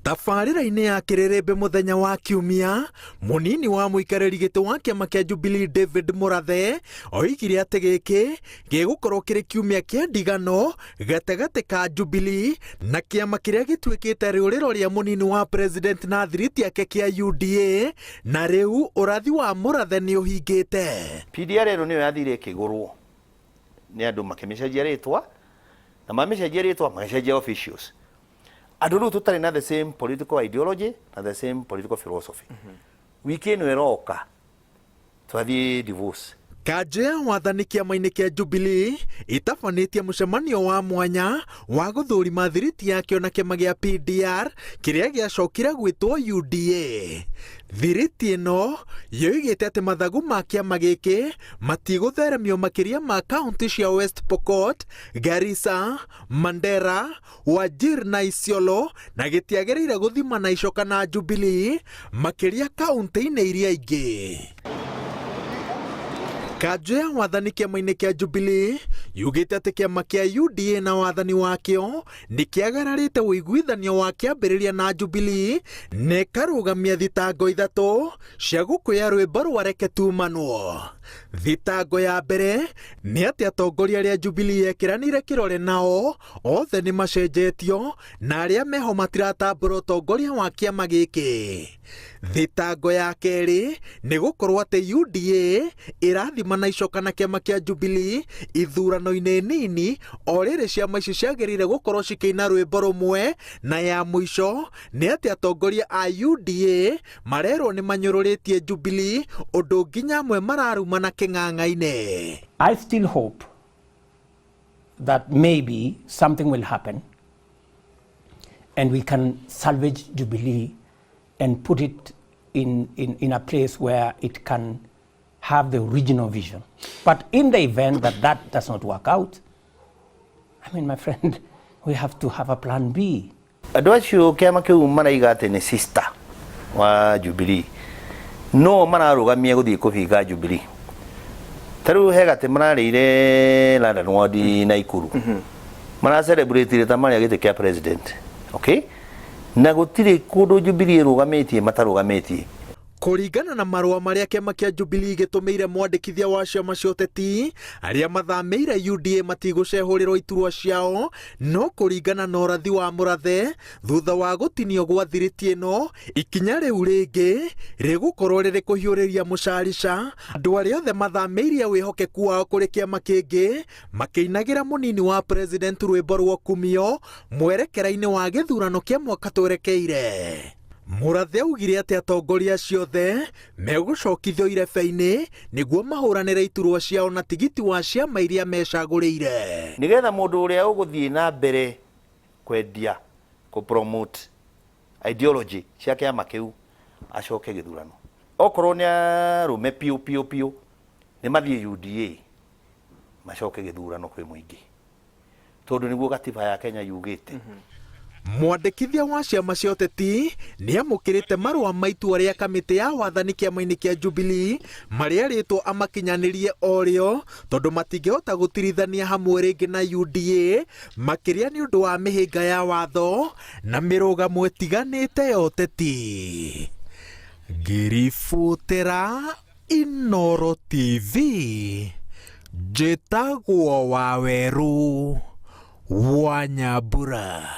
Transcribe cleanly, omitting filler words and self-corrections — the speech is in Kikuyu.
Tabarĩra-inĩ ya kĩrĩrĩmbĩ mũthenya wa Kiumia, mũnini wa mũikarĩri gĩtĩ wa kĩama kĩa Jubilee David Mũrathe oigire atĩ gĩkĩ gĩgũkorwo kĩrĩ kiumia kĩa ndigano gatagatĩ ka Jubilee na kĩama kĩrĩa gĩtuĩkĩte rĩũrĩro rĩa mũnini wa president na thiriti yake kĩa UDA, na rĩu ũrathi wa Mũrathe nĩ ũhingĩte. PDR ĩno nĩyo yathire ĩkĩgũrwo nĩ andũ makĩmĩcenjia rĩtwa, na mamĩcenjia rĩtwa magĩcenjia officials. Andũ rĩu tũtarĩ na the same political ideology na the same political philosophy. Wiki ĩno ĩroka twathiĩ divorce. Kanjũ ya wathani kĩama-inĩ kĩa Jubilee ĩtabanĩtie mũcemanio wa mwanya wa gũthũrima thiriti yakĩo na kĩama gĩa PDR kĩrĩa gĩacokire gwĩtwo UDA. Thiriti ĩno yoigĩte atĩ mathagu ma kĩama gĩkĩ matigũtheremio makĩria ma kaunti cia West Pokot, Garissa, Mandera, Wajir na Isiolo na gĩtiagĩrĩire gũthima na icoka na Jubilee makĩria kaunti-inĩ iria ingĩ. Kanjũ ya wathani kĩama-inĩ kĩa Jubilee yugĩte atĩ kĩama kĩa UDA na wathani wakĩo nĩ kĩagararĩte ũiguithanio wa kĩambĩrĩria na Jubilee na ĩkarũgamia thitango ithatũ cia gũkũya rwĩmbo rwa Reke Tumanwo. Thitango ya mbere nĩ atĩ atongoria arĩa Jubilee yekĩranĩire kĩrore nao othe nĩ macenjetio na arĩa meho matiratambũra ũtongoria wa kĩama gĩkĩ. Thitango ya kerĩ nĩ gũkorwo atĩ UDA ĩrathima na icoka na kĩama kĩa Jubilee ithurano-inĩ nini o rĩrĩ ciama ici ciagĩrĩire gũkorwo cikĩina rwĩmbo rũmwe, na ya mũico nĩ atĩ atongoria a UDA marerwo nĩ manyũrũrĩtie Jubilee ũndũ nginya amwe mararumana kĩng'ang'a-inĩ. I still hope that maybe something will happen and we can salvage Jubilee and put it in a place where it can have the original vision. But in the event that that does not work out, I mean, my friend, we have to have a plan B. Andũ acio kĩama kĩu maraiga atĩ nĩ sister wa Jubilee no mararũgamia gũthiĩ kũbinga Jubilee. Ta rĩu he gatĩ mararĩire London Ward Naikuru, mara celebrate ta marĩa gĩtĩ kĩa president, okay, na gũtirĩ kũndũ Jubilee ĩrũgamĩtie matarũgamĩtie. Kũringana na marũa marĩa kĩama kĩa Jubilee gĩtũmĩire mwandĩkithia wa ciama cia ũteti, arĩa mathamĩire UDA matigũcehũrĩrwo iturwa ciao, no kũringana na ũrathi wa Mũrathe, thutha wa gũtinio gwa thiriti ĩno, ikinya rĩu rĩngĩ rĩgũkorwo rĩrĩ kũhiũrĩria mũcarica andũ arĩa othe mathamĩirie wĩhokeku wao kũrĩ kĩama kĩngĩ makĩinagĩra mũnini wa president rwĩmbo rwa kumio mwerekera-inĩ wa gĩthurano kĩa mwaka twerekeire. Mũrathe augire atĩ atongoria acio othe megũcokithio irebe-inĩ nĩguo mahũranĩre iturwa ciao na tigiti wa ciama iria mecagũrĩire. Nĩgetha mũndũ ũrĩa ũgũthiĩ na mbere kwendia kũ promote ideology cia kĩama kĩu acoke gĩthurano, okorwo nĩ arũme piũ piũ piũ nĩ mathiĩ UDA macoke gĩthurano kwĩ mũingĩ, tondũ nĩguo gatiba ya Kenya yugĩte. Mwandĩkithia wa ciama cia ũteti nĩ amũkĩrĩte marũa ma itua rĩa kamĩtĩ ya wathani kĩama-inĩ kĩa Jubilee marĩa rĩtwo amakinyanĩrie o rĩo tondũ matingĩhota gũtirithania hamwe rĩngĩ na UDA makĩria nĩ ũndũ wa mĩhĩnga ya watho na mĩrũgamo ĩtiganĩte ya ũteti. Ngĩribotera Inooro TV, njĩtagwo Wawerũ wa Nyambura.